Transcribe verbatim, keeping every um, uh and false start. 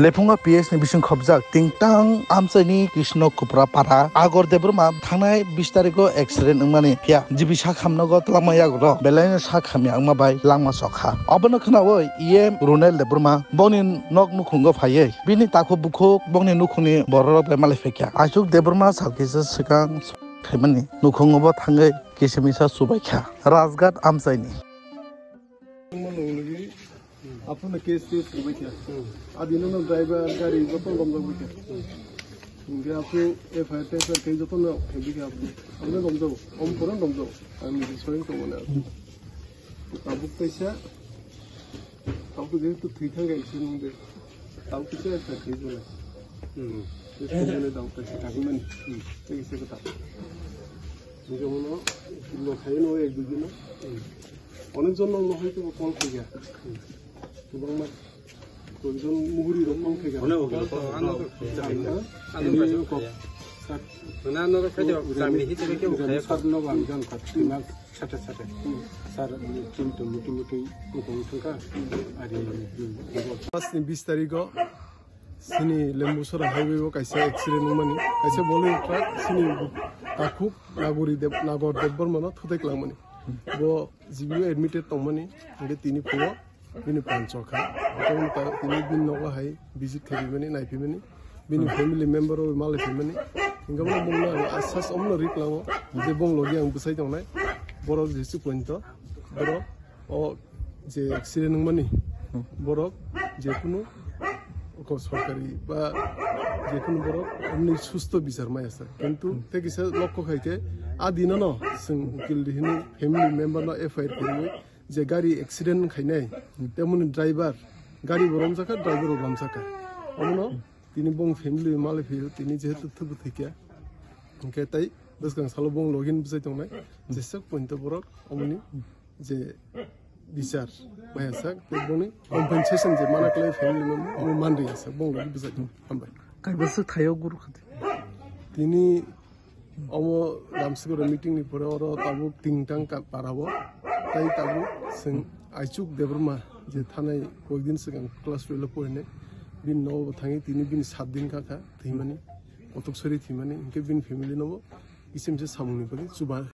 Lephungo P S ni bising khopjak tingtang amchaini Krishna Kupra para Agor Debbarma thangnai bis tarikh o accident wngmani phiya G B sak hamnogo twlangma yagulo belaino sak hamya wngma bai langma chokha. Obono khnaui E M Runel Debbarma bongni nok nukhungo phaiwi bini takhuk bukhuk bongni nukhungni bororok bai malai phaikha. Aisuk Debbarma salkisa swkang khaimani nukhungo bo thangwi kisa misa chubaikha Rajghat amchaini. Aphano case case rwbaikha. Adino no driver gari joto romjak baikha. Hingke aphu F I R T F I R khe joto no khaibikha aphu. Amno romjak, om pura romjak. Ang niji soring tongmani aphu. Tabuk kaisa, tabuk jehetu thwi thang gai se nung de. Tabuk kaisa F I R khe jole. Hmm. Khe jole tabuk kaisa thangmani. Hmm. Tei se kota. Hingke mono lo khaino ek dui dino. Hmm. Onekjon no hoi to call khaikha. Kwbangma. Koijon muhuri rok mang khaikha. Onek okno to ano to khaikha. Ano khaikha. Ano khaikha. Sat. Ano khaikha. Remi, sami hiti khaikha. Remi sat no bang jan khat. Tina sate sate. Hmm. Sar ni chinta muti muti ko kong thangkha. Ari. Pas ni bis tarikh o sini Lembusora highway o kaisa accident wngmani. Kaisa Bolero truck sini takhuk Nagori Deb-, Nagor Debbarma no thutai klangmani. Bo G B o admitted tongmani, hingke tini phungo bini phan chokha. Tini ta-, tini bini nogo hai visit khaimani, naiphimani, bini family member rok malai phimani. Hingke bono bongno ang asas omno ri klango, je bong logi ang bwsai tongnai. Borok jesu pointo, borok o je accident wngmani, borok jekunu oko sorkari ba jekunu borok omni susto bichar maya sa. Kintu tei kisa lokho khaikhe a dinono chwng ukil rihini family member no F I R khairwi je gari accident khainai, temoni driver, gari bo romjakha, driver bo romjakha. Omono tini bong family malai phio, tini jehetu thubu thikya. Hingke tei bwskang salo bong login bwsai tongnai, jeswk pointo borok omoni je bichar maya sak, tei boni compensation je mana klai family member, omo manri asa, bong logi bwsai tongnai. Hambai. Kaibasa thaio guru khati. Tini Omo Ramsgoro meeting ni pore oro tabuk tingtang ka-, para o. Tai tabuk chwng Aichuk Debbarma je thanai koikdin swkang class twelve o porinai, bini nogo bo thangwi tini bini sat din kha kha thwimani, kotok sori thwimani, hinkhe bini family no bo kisa misa samung ni bagwi chuba